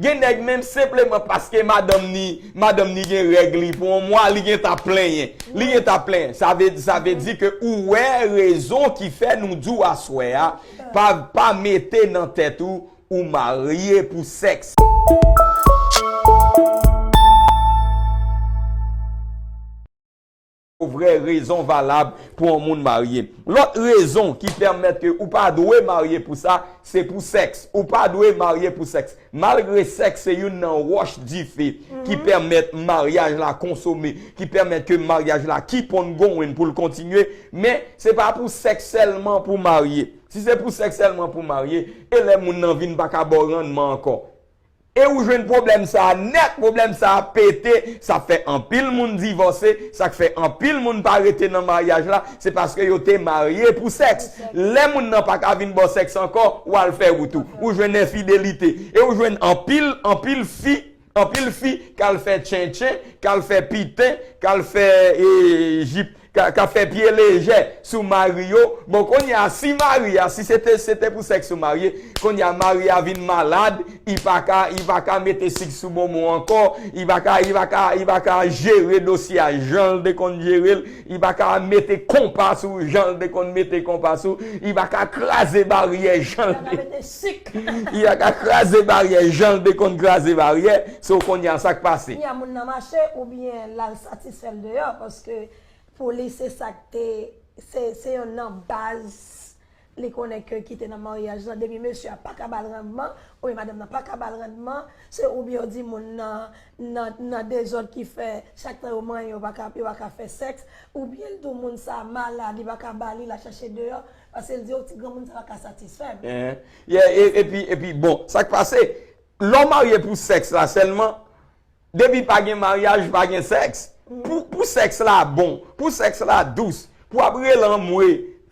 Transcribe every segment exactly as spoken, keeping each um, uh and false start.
Gen nèg menm senpleman paske madanm ni, madanm ni gen règ li pou yon mwa, li gentan plenyen. Li gentan plenyen. Sa vle, sa vle di ke ou wè rezon ki fè nou di w aswè a, pa, pa mete nan tèt ou, ou marye pou sèks. Vrè rezon valab pou yon moun marye. Lòt rezon ki pèmèt ke ou pa dwe marye pou sa, se pou sèks. Ou pa dwe marye pou sèks. Malgre sèks se youn nan wòch dife ki pèmèt maryaj la konsome, ki pèmèt ke maryaj la keep on going pou l kontinye, men se pa pou sèks sèlman pou marye. Si se pou sèks sèlman pou marye, e lè moun nan vin pa ka ba w rannman ankò. E ou jwenn pwoblèm sa a nèt, pwoblèm sa a pete, sa fè anpil moun divòse, sa k fè anpil moun pa rete nan maryaj la, se paske yo te marye pou sèks. Lè moun nan pa ka vin ba w sèks ankò, w al fè wout ou. Ou jwenn enfidelite. E ou jwenn anpil, anpil fi, anpil fi k al fè tchentchen, k al fè piten, k al fè, e, jip, k, k ap fè pye lejè sou mari yo. Bon, kounye a, si mari a, si se te, se te pou sèks ou marye, kounye a, mari a vin malad, li pa ka, li pa ka mete sik sou bonbon ankò, li pa ka, li pa ka, li pa ka jere dosye a jan l te konn jere l, li pa ka mete konpa sou jan l te konn mete konpa sou, li pa ka kraze baryè jan l te, li pa ka kraze baryè jan l te konn kraze baryè, so kounye a, sa k pase? Kounye a, moun nan mache oubyen l al satisfè l deyò, paske pou li, se sa k te, se, se yonn nan baz li konnen ke ki te nan maryaj lan. Depi mesye a pa ka ba l rannman, oubyen madanm nan pa ka ba l rannman, se oubyen yo di moun nan, nan, nan dezòd ki fè chak tan yo manyen, yo pa ka, yo pa ka fè sèks, oubyen l di w moun sa a malad, li pa ka ba li, l al chache deyò, paske l di, "O, ti granmoun sa pa ka satisfè m." Yeah, e, epi, epi, bon, sa k pase? Lè w marye pou sèks la sèlman, depi pa gen maryaj, pa gen sèks. Pou, pou sèks la bon, pou sèks la dous, pou ap rele anmwe,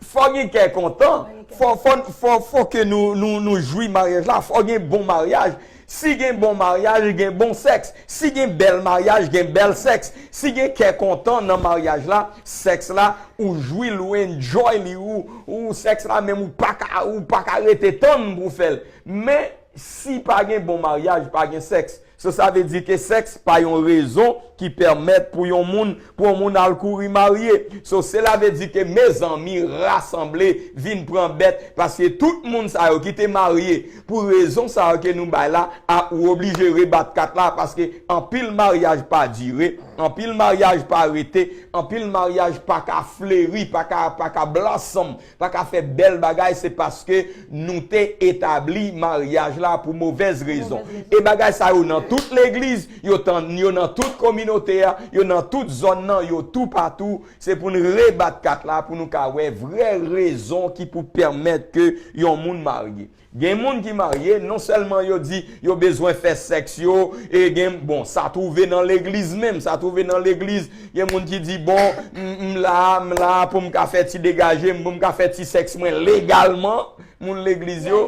fò gen kè kontan. Fò, fò, fò, fò ke nou, nou, nou jwi maryaj la, fò gen bon maryaj. Si gen bon maryaj, gen bon sèks. Si gen bèl maryaj, gen bèl sèks. Si gen kè kontan nan maryaj la, sèks la, ou jwi l, ou enjoy li, ou, ou sèks la menm ou pa ka, ou pa ka rete tann pou w fè l. Men, si pa gen bon maryaj, pa gen sèks. So, sa vle di ke sèks pa yon rezon ki pèmèt pou yon moun, pou yon moun al kouri marye. So, sela vle di ke, mezanmi, rasanble, vin pran bèt, paske tout moun sa yo ki te marye, pou rezon sa yo ke nou bay la, a, ou oblije rebat kat la, paske anpil maryaj pa dire, anpil maryaj pa rete, anpil maryaj pa ka fleri, pa ka, pa ka blossom, pa ka fè bèl bagay, se paske nou te etabli maryaj la pou movèz rezon. E bagay sa yo nan tout legliz, yo tan, yo nan tout kominote a, yo nan tout zòn nan, yo toupatou. Se pou n rebat kat la, pou nou ka wè vrè rezon ki pou pèmèt ke yon moun marye. Gen moun ki marye, non sèlman yo di yo bezwen fè sèks yo, e gen, bon, sa twouve nan legliz menm, sa twouve nan legliz, gen moun ki di, "Bon, m, m la, m la pou m ka fè ti degaje m, pou m ka fè ti sèks mwen legalman." Moun legliz yo,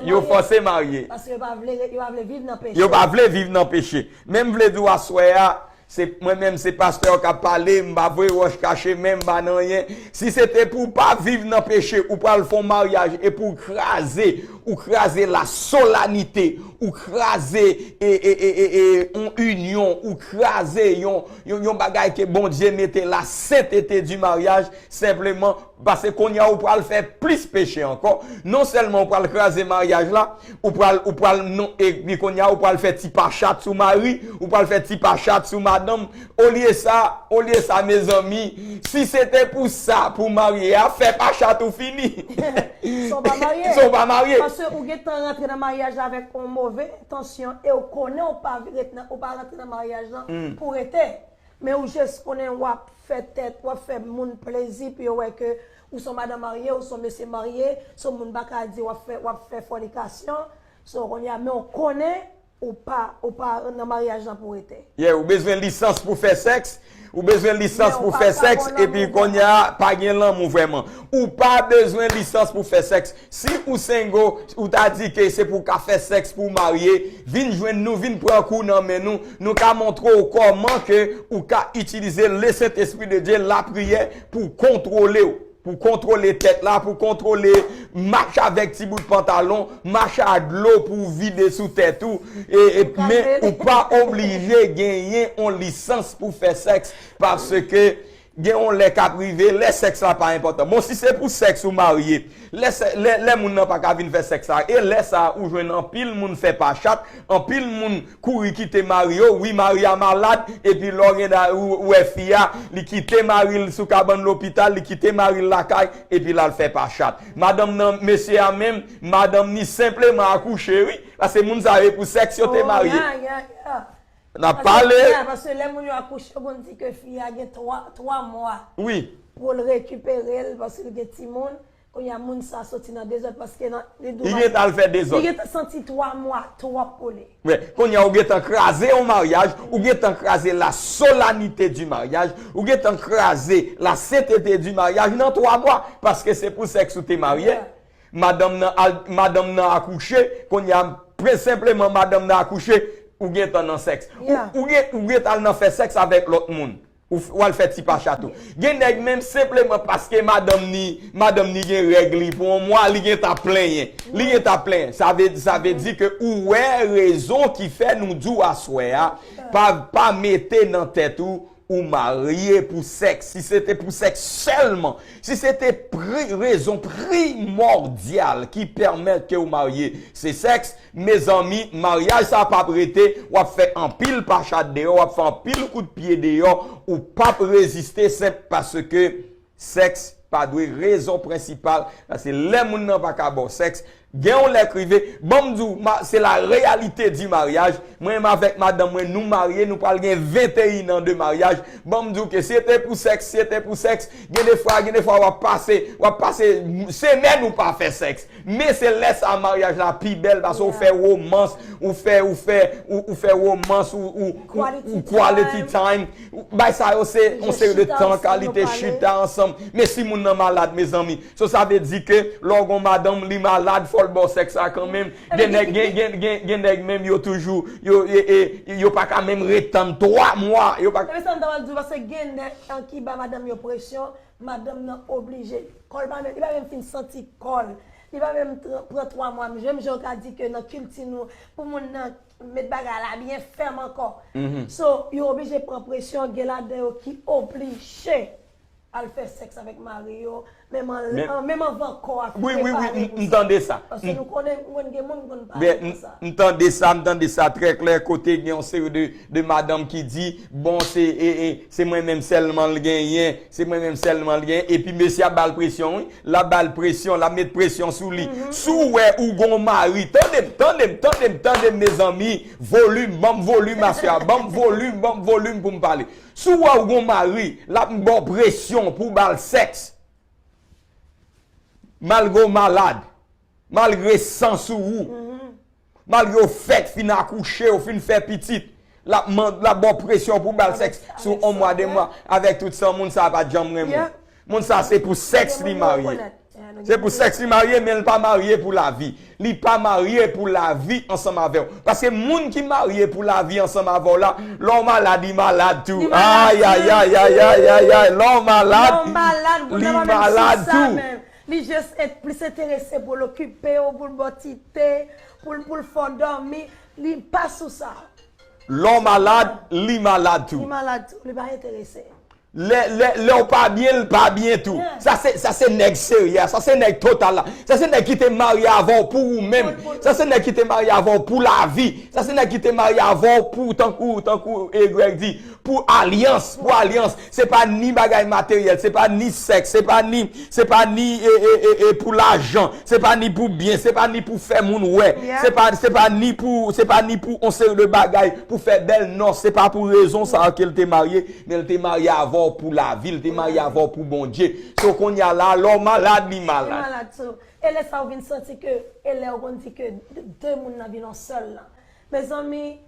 yo fòse marye. Paske yo pa vle, yo pa vle viv nan peche. Yo pa vle viv nan peche. Men m vle di w aswè a, se, mwen menm se pastè k ap pale, m pa voye wòch kache men m pa nan anyen. Si se te pou w pa viv nan peche, ou pral fè yon maryaj e pou w kraze, ou kraze la solanite, ou kraze e, e, e, e, e, yon inyon, ou kraze yon, yon, yon bagay ke Bondye mete la sentete di maryaj, senpleman paske kounye a ou pral fè plis peche ankò. Non sèlman ou pral kraze maryaj la, ou pral, ou pral, non, epi kounye a ou pral fè ti pachat sou mari, ou pral fè ti pachat sou madanm. Olye sa, olye sa, mezanmi, si se te pou sa, pou marye a, fè pachat ou fini. San w pa marye. San w pa marye. Paske ou gentan rantre nan maryaj la avèk yon move entansyon e ou konnen ou pa ret nan, ou pa rantre nan maryaj lan pou rete. Men ou jis konnen w ap fè tèt, w ap fè moun plezi pou yo wè ke ou se yon madanm marye, ou se yon mesye marye, se yon moun pa ka di w ap fè, w ap fè fònikasyon. So, kounye a, men ou konnen ou pa, ou pa nan maryaj lan pou rete. Yeah, ou bezwen lisans pou fè sèks, ou bezwen lisans pou fè sèks, epi kounye a, pa gen lanmou vrèman. Ou pa bezwen lisans pou fè sèks. Si ou single, ou ta di ke se pou w ka fè sèks pou w marye, vin jwenn nou, vin pran kou nan men nou. Nou ka montre w kòman ke ou ka itilize le Sentespri de Dye, lapriyè, pou kontwole w. pou kontwole tèt la, pou kontwole, mache avèk ti bout pantalon, mache a dlo pou w vide sou tèt ou, e, e, men ou pa oblije genyen yon lisans pou fè sèks, paske gen yon lè k ap rive, lè sèks la pa enpòtan. Bon, si se pou sèks ou marye, lè, sè- lè, lè moun nan pa ka vin fè sèks la, e lè sa a ou jwenn anpil moun fè pa chat, anpil moun kouri kite mari yo, wi, mari a malad, epi lè w gen da- ou ou wè fi a, li kite mari l sou kabann lopital, li kite mari l lakay, epi l al fè pa chat. Madanm nan, mesye a menm, madanm ni senpleman akouche, wi, paske moun sa yo e pou sèks yo te marye. N ap pale. Paske lè moun yo akouche, yo konn di ke fi a gen twa, twa mwa wi, pou l rekipere l, paske l gen timoun. Kounye a, moun sa soti nan dezòd, paske nan, li gentan al fè dezòd. Li gentan santi twa mwa twòp pou li. Wi, kounye a, ou gentan kraze yon maryaj, ou gentan kraze la solennité du mariage, ou gentan kraze la sainteté du mariage nan twa mwa, paske se pou sèks ou te marye. Madanm nan al, madanm nan akouche, kounye a, pre- senpleman madanm nan akouche, ou gentan nan sèks. Ou, ou gen, ou gentan al nan fè sèks avèk lòt moun. Ou, f- w al fè ti pacha tou. Gen nèg menm senpleman paske madanm ni, madanm ni gen règ li pou yon mwa, li gentan plenyen. Li gentan plenyen. Sa vle, sa vle di ke ou wè rezon ki fè nou di w aswè a, pa, pa mete nan tèt ou ou marye pou sèks. Si se te pou sèks sèlman, si se te pri- rezon primòdyal ki pèmèt ke w marye, se sèks, mezanmi, maryaj sa p ap rete, w ap fè anpil pachat deyò, w ap fè anpil kout pye deyò, ou p ap reziste senp paske sèks pa dwe rezon prensipal, paske lè moun nan pa ka ba w sèks, gen yon lè k rive, ban m di w, ma- se la réalité du mariage, mwen menm avèk madanm mwen, nou marye, nou pral gen venteyen an de maryaj, ban m di w ke si se te pou sèks, si se te pou sèks, gen de fwa, gen de fwa w ap pase, w ap pase semèn ou pa fè sèks. Men se lè sa maryaj la pi bèl, paske ou fè womans, ou fè, ou fè, ou, ou fè womans, ou, ou, ou, ou quality time. Ou- Bay sa yo se yon seri de tan kalite chita ansanm. Men si moun nan malad, mezanmi, so sa vle di ke lè w gon madanm, li malad, fò l ba w sèks la kanmenm. Gen nèg, gen, gen, gen, gen nèg menm yo toujou, yo, e, e, yo pa ka menm ret tann twa mwa, yo pa. Epi sa m ta pral di w, paske gen nèg ki ba madanm yo presyon, madanm nan oblije, kò l pa menm, li pa menm fin santi kò l. Li pa menm tr- pran twa mwa. Menm jan yo ka di ke nan kilti nou, pou moun nan met bagay la byen fèm ankò. So, yo oblije pran presyon, gen ladan yo ki oblije al fè sèks avèk mari yo, menm an- Men- an- menm anvan kò a fin Wi, wi, wi, prepare m pou m sa. Tande sa. Paske M- nou konnen, mwen gen moun ki konn pale Men pou m- sa. M tande sa, m tande sa trè klè, kote gen yon seri de, de madanm ki di, bon, se, e, e, se mwen menm sèlman l genyen, se mwen menm sèlman l genyen, epi mesye ap ba l presyon, wi, l ap ba l presyon, l ap met presyon sou li. Si w wè ou gon mari, tande m, tande m, tande m, tande m, mezanmi, volim, ban m volim aswè a, ban m volim, ban m volim pou m pale. Si w wè ou gon mari, l ap ba w presyon pou w ba l sèks, malgre w malad, malgre san sou ou, malgre w fèk fin akouche, w fin fè pitit, l ap mande, l ap ba w presyon pou w ba l sèks sou yon mwa, de mwa, avèk tout sa, moun sa a pa t janm renmen w. Moun sa a se pou sèks li marye. Se pou sèks li marye, men l pa marye pou lavi. Li pa marye pou lavi ansanm avè w. Paske moun ki marye pou lavi ansanm avè w la, lè w malad, li malad tou. Ay, ay, ay, ay, ay, ay, ay. Lè w malad, li malad tou. Li just et- plis enterese pou l okipe w, pou l ba w ti te, pou l, pou l fè w dòmi. Li pa sou sa. Lè w malad, li malad tou. Li malad tou. Li pa enterese. Lè, lè, lè w pa byen, l pa byen tou. Sa se, sa se nèg serye a. Sa se nèg total la. Sa se nèg ki te marye avè w pou ou menm. Sa se nèg ki te marye avè w pou lavi. Sa se nèg ki te marye avè w pou, tankou, tankou, e, Greg di, pou alyans, pou alyans. Se pa ni bagay materyèl, se pa ni sèks, se pa ni, se pa ni, e, e, e, e, pou lajan, se pa ni pou byen, se pa ni pou fè moun wè, se pa, se pa ni pou, se pa ni pou yon seri de bagay, pou fè bèl nòs, se pa pou rezon sa a ke l te marye, men l te marye avè w pou lavi, l te marye avè w pou Bondye. So, kounye a la, lè w malad, li malad. Li malad tou. E lè sa ou vin santi ke, e lè ou konn di ke de, de moun nan vin yon sèl lan. Mezanmi,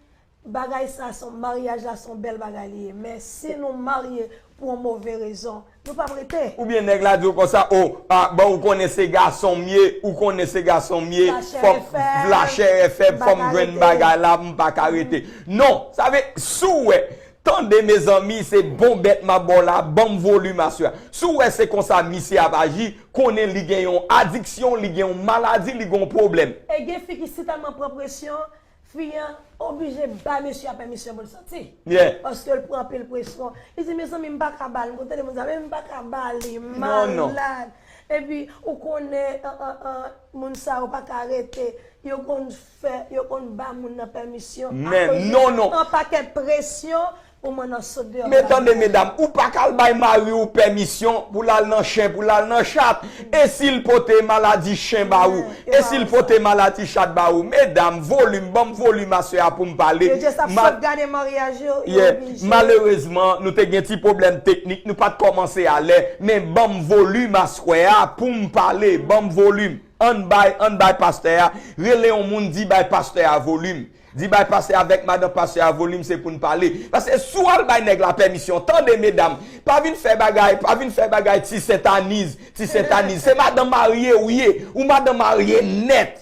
bagay sa, se yon, maryaj la se yon bèl bagay li ye. Men si nou marye pou yon move rezon, nou p ap rete. Oubyen nèg la di w konsa, o, a, bon, ou konnen se gason m ye, ou konnen se gason m ye, fòk lachè fèb, fò m jwenn bagay la, m pa ka rete. Non, sa vle, si w wè, Tande mezanmi, se bon bèt m ap ba w la, ban m volim aswè a. Si w wè se konsa misye ap aji, konnen li gen yon adiksyon, li gen yon maladi, li gen yon pwoblèm. E gen fi ki si tèlman pran presyon, fi an oblije bay mesye a pèmisyon pou l soti. Yeah. Paske l pran anpil presyon. Li di, mezanmi, m pa ka ba l, m konn tande moun sa, men m pa ka ba li, m malad. Epi, ou konnen, an, an, an, moun sa yo pa ka rete, yo konn fè, yo konn ba moun nan pèmisyon. Men akoz non, non. An pakèt presyon pou moun nan sot deyò. Men tande, medam, ou pa ka al bay mari w pèmisyon pou l al nan chen, pou l al nan chat. E si l pote maladi chen ba ou? E si l pote maladi chat ba ou? Medam, volim, ban m volim aswè a pou m pale. Yo just ap sot gade maryaj yo, yo oblije. Malerezman, nou te gen ti pwoblèm teknik, nou pa t kòmanse alè, men ban m volim aswè a pou m pale, ban m volim. Ann bay, ann bay pastè a, rele yon moun, di bay pastè a volim. Di bay pastè avèk madan pastè a volim, se pou n pale. Paske si w al bay nèg la pèmisyon, tande medam, pa vin fè bagay, pa vin fè bagay ti sentaniz, ti sentaniz. Se madan marye ou ye, ou madan marye nèt.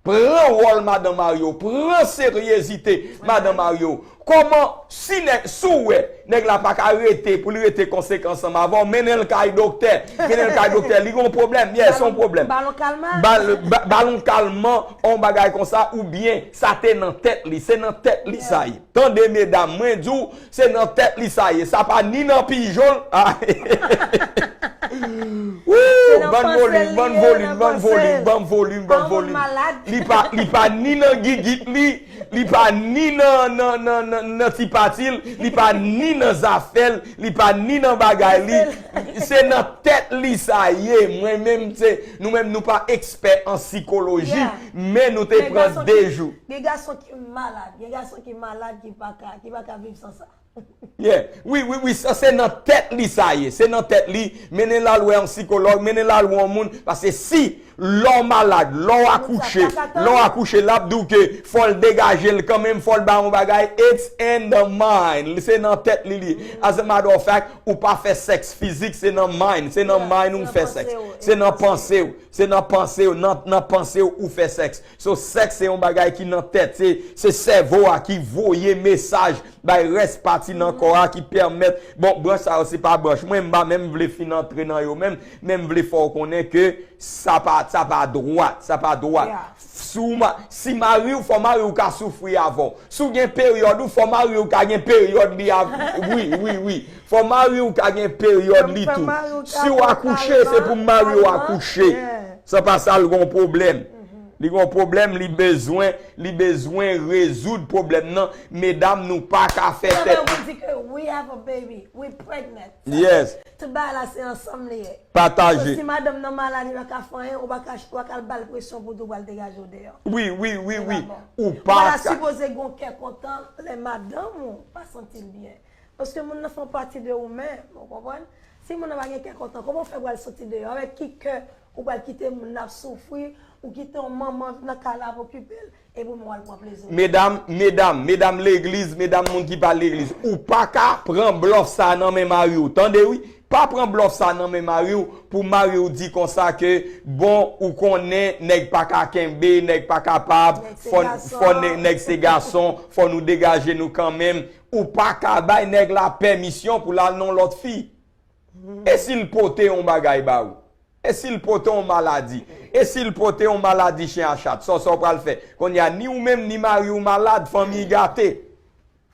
Pran wòl madan marye w, pran seryezite madan marye w. Kòman, si nèg, si w wè nèg la pa ka rete pou l rete konsekan ansanm avè w, mennen l kay doktè, mennen l kay doktè, li gen yon pwoblèm, yes, se yon pwoblèm. Ba l yon kalman. Ba l, ba, ba l yon kalman, yon bagay konsa, oubyen sa te nan tèt li, se nan tèt li sa ye. Tande medam, mwen di w, se nan tèt li sa ye, sa pa ni nan pijon l. Ah. Woo, ban volim, ban volim, ban volim, ban volim, ban volim. Li pa, li pa ni nan gigit li, li pa ni nan, nan, nan, nan, nan ti pati l, li pa ni nan zafè l, li pa ni nan bagay li. Se nan tèt li sa ye. Mwen menm, se, nou menm, nou pa ekspè an sikoloji, men nou te pran de jou. Gen gason ki malad, gen gason ki malad ki pa ka, ki pa ka viv san sa. Yeah. Wi, wi, wi, sa se nan tèt li sa ye. Se nan tèt li. Mennen l al wè yon sikològ, mennen l al wè yon moun. Paske si lè w malad, lè w akouche, lè w akouche, l ap di w ke fò l degaje l kanmenm, fò l ba yon bagay. It's in the mind. Se nan tèt li li. As a matter of fact, ou pa fè sèks fizik, se nan mind. Se nan mind ou fè sèks. Se nan panse w. Se nan panse w, nan, nan panse w ou fè sèks. So, sèks se yon bagay ki nan tèt. Se, se sèvo a ki voye mesaj bay rès pati nan kò a ki pèmèt, bon, branch sa yo se pa branch mwen, m pa menm vle fin antre nan yo menm, men m vle fè w konnen ke sa pa, sa pa dwat, sa pa dwat. Si w ma-, si mari w, fò mari w ka soufri avè w. Si w gen peryòd ou, fò mari w ka gen peryòd li avè w. Wi, wi, wi. Fò mari w ka gen peryòd li tou. Si w akouche, se pou mari w akouche. San pa sa, l gon pwoblèm. Li gon pwoblèm, li bezwen, li bezwen rezoud pwoblèm nan. Medam, nou pa ka fè tèt. Ou di ke we have a baby, we pregnant. Yes. Tout bagay la se ansanm li ye. Pataje. So, si madanm nan malad, li pa ka fè anyen, ou pa ka, ou pa ka al ba l presyon pou di w pral degaje w deyò. Wi, wi, wi, wi. Ou pa ka. Ou pa sipoze gon kè kontan lè madanm ou pa santi l byen. Paske moun nan fè yon pati de ou menm, ou konprann? Si moun nan pa gen kè kontan, kòman w fè pral soti deyò? Avèk ki kè ou pral kite moun nan ap soufri, ou kite yon manman nan kay la ap okipe l, epi w menm w al pran plezi w? Medam, medam, medam legliz, medam moun ki pa legliz, ou pa ka pran blòf sa nan men mari w, tande wi. Pa pran blòf sa nan men mari w, pou mari w di konsa ke, bon, ou konnen, nèg pa ka kenbe, nèg pa kapab, fò, fò nè-, nèg se gason, fò nou degaje nou kanmenm. Ou pa ka bay nèg la pèmisyon pou l al nan lòt fi. E si l pote yon bagay ba ou? E si l pote yon maladi? E si l pote yon maladi chen a chat? Sa w, sa w pral fè? Kounye a, ni ou menm, ni mari w malad, fanmi gate.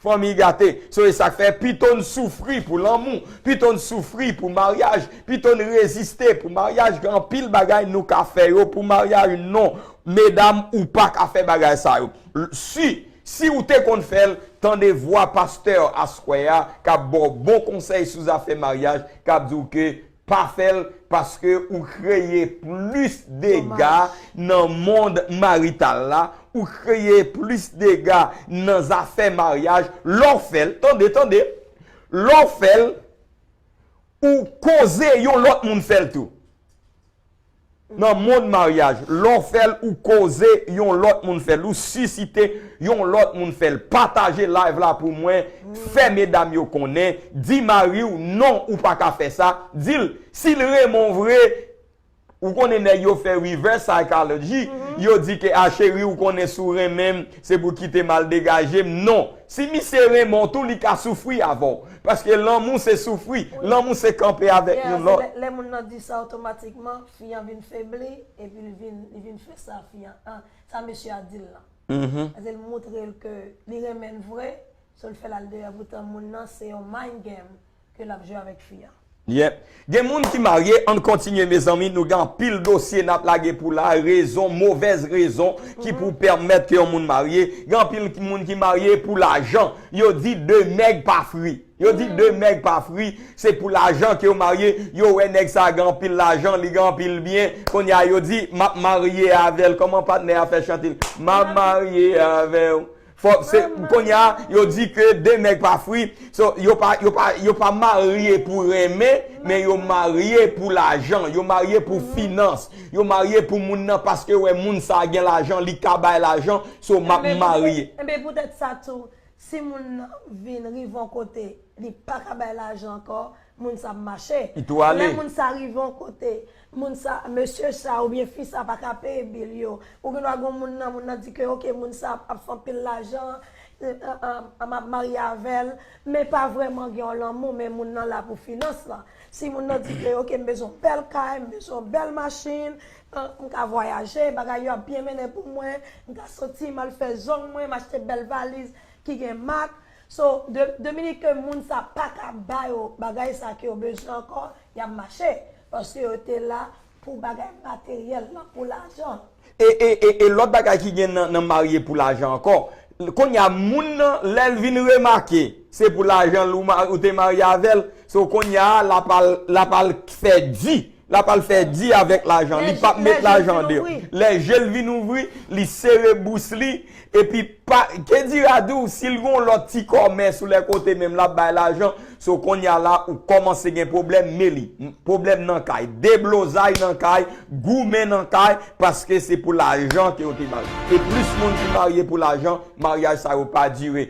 Fanmi gate. So, e sa k fè, pito n soufri pou lanmou, pito n soufri pou maryaj, pito n reziste pou maryaj, gen anpil bagay nou ka fè yo pou maryaj. Non, medam, ou pa ka fè bagay sa yo. Si, si ou te konn fè l, tande vwa pastè aswè a k ap ba w bon konsèy sou zafè maryaj, k ap di w ke pa fè l, paske ou kreye plis dega nan mond marital la, ou kreye plis dega nan zafè maryaj. Lè w fè l, tande, tande, lè w fè l, ou koze yon lòt moun fè l tou. Nan mond maryaj, lè w fè l, ou koze yon lòt moun fè l, ou sisite yon lòt moun fè l. Pataje live la pou mwen, fè medam yo konnen, di mari w, non, ou pa ka fè sa, di l, si l renmen w vre, Ou konnen nèg yo fè reverse psychology, yo di ke a cheri, ou konnen si w renmen m, se pou kite m al degaje m. Non, si misye renmen w tou, li ka soufri avè w. Paske lanmou se soufri, lanmou se kanpe avèk youn lòt. Lè moun nan di sa, otomatikman fi an vin febli, epi li vin, li vin fè sa fi an, sa mesye a di l lan. Paske l montre l ke li renmen l vre, so l fè l al deyò, poutan moun nan se yon mind game ke l ap jwe avèk fi an. Yep. Gen moun ki marye, ann kontinye mezanmi, nou gen anpil dosye n ap lage pou la, rezon, movèz rezon ki pou pèmèt ke yon moun marye. Gen anpil moun ki marye pou lajan. Yo di de mèg pa fri. Yo di de mèg pa fri, se pou lajan ke yo marye. Yo wè nèg sa gen anpil lajan, li gen anpil byen. Kounye a yo di, m ap marye avè l. Kòman patnè a fè chante l? M ap marye avè w. Fò, se, kounye a, yo di ke de mèg pa fri. So, yo pa, yo pa, yo pa marye pou renmen, men yo marye pou lajan. Yo marye pou finans. Yo marye pou moun nan paske yo wè moun sa gen lajan, li ka bay lajan. So, m ap marye. Enben poutèt sa tou, si moun nan vin rive yon kote, li pa ka bay lajan ankò, moun sa ap mache. Lè moun sa rive yon kote, moun sa, mesye sa oubyen fi sa pa ka peye bil yo, ou gen dwa gen moun nan, moun nan di ke ok, moun sa ap fè anpil lajan, m ap marye avè l, men pa vrèman gen yon lanmou, men moun nan la pou finans lan. Si moun nan di ke ok, m bezwen yon bèl kay, m bezwen yon bèl machin, m ka vwayaje, bagay yo ap byen mennen pou mwen, m ka soti, m al fè zong mwen, m achte bèl valiz ki gen mak. So, de, de minit ke moun sa pa ka ba yo bagay sa ke yo bezwen ankò, y ap mache. Paske yo te la pou bagay materyèl lan, pou lajan. E, e, e, e lòt bagay ki gen nan, nan marye pou lajan ankò, kounye a moun nan, lè l vin remake, se pou lajan l ou, ou te marye avè l, so kounye a l ap al, l ap al fè di. L ap al fè di avèk lajan, li p ap met lajan deyò. Lè je l vin ouvri, li sere bous li, epi pa, que dire à dire, si l gen yon lòt ti kòmès ou lè kote menm l ap bay lajan, so kounye a la ou kòmanse gen pwoblèm, men li, pwoblèm nan kay, deblozay nan kay, goumen nan kay, paske se pou lajan ke yo te marye. E plis moun ki marye pou lajan, maryaj sa yo pa dire.